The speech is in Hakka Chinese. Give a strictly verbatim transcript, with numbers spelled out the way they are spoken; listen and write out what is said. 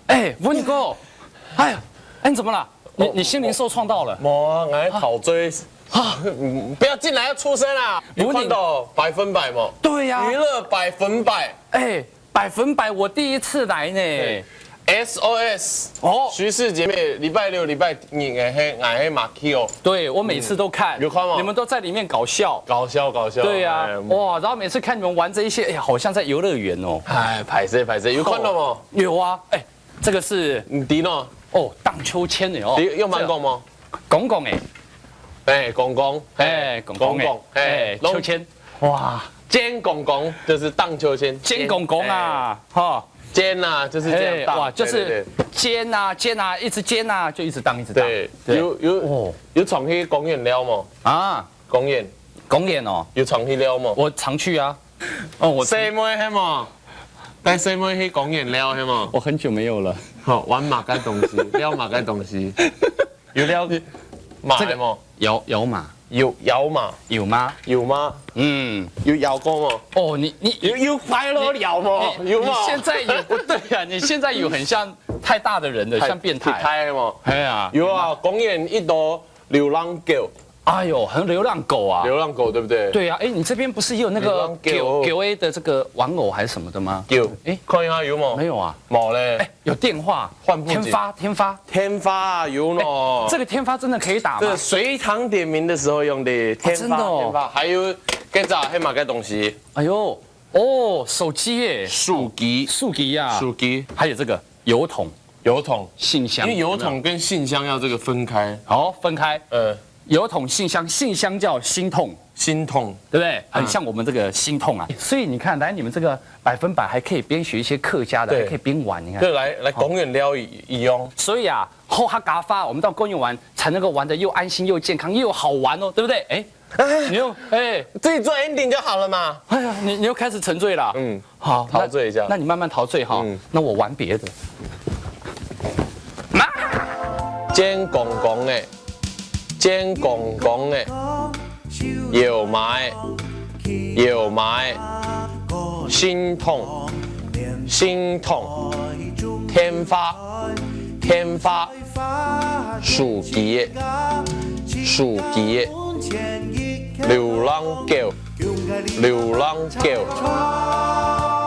哎，文哥，哎呀，哎，你怎么了？你你心灵受创到了？无啊，俺陶醉啊，不要进来，要出声啊！你看到百分百吗？对呀，娱乐百分百，哎，百分百，我第一次来呢。 S O S 哦徐氏姐妹，礼拜六、礼拜日，俺黑俺黑马 Q 哦，对，我每次都看，有看吗你们都在里面搞笑。搞笑搞笑。对呀、哎哇，然后每次看你们玩这一些，哎呀，好像在游乐园哦。哎，拍谁拍谁，有看到吗？有啊，哎，这个是你知呢？哦荡秋千的哦，你用慢讲吗？公公哎，哎，公公，哎，公公哎，公公，哎哎，，秋千，哇，尖公公就是荡秋千，尖公公啊，哈，尖啊，就是这样荡，哎哇，就是对对尖啊尖啊，一直尖啊，就一直荡一直荡。对，对有有哦，有常去公园聊吗？啊，公园公园哦，有常去聊吗？我常去啊。哦，我細妹係吗？带細妹去公园聊係吗？我很久没有了。好，玩马该东西，聊马该东西，有聊马的吗？摇摇马有摇马，有吗？有吗？嗯，有摇过吗？哦，你你有有快乐聊吗？你有吗？你现在有不对啊？你现在有很像太大的人的，像变态。太吗？哎呀，有啊，公园一多流浪狗，哎呦，很流浪狗啊。流浪狗对不对？对啊，哎，你这边不是也有那个流浪狗九九 A 的这个玩偶还是什么的吗？狗，哎看一下有吗？没有啊？冇嘞哎，，有电话，换布景天发天发，天发啊有呢。这个天发真的可以打吗这？随堂点名的时候用的天发，真的哦天发，还有这只黑马个东西，哎呦，哦，手机耶，手机，手机呀，手机，还有这个邮筒、邮筒，信箱，因为邮筒跟信箱要这个分开。好分开，呃，邮筒、信箱，信箱叫心痛，心痛，对不对？很像我们这个心痛啊。所以你看，来你们这个百分百还可以边学一些客家的，对还可以边玩，你看对，来来公园聊一一样。所以啊，好好咖发，我们到公园玩才能够玩的又安心又健康又好玩哦，对不对？哎，你又哎，自己做 ending 就好了嘛。哎呀，你你又开始沉醉了。嗯，好，那陶醉一下那你慢慢陶醉哈。嗯那我玩别的。尖公公的，尖公公的，有买，有买，心痛，心痛，天花，天花，手机的，手机的，流浪狗，流浪狗。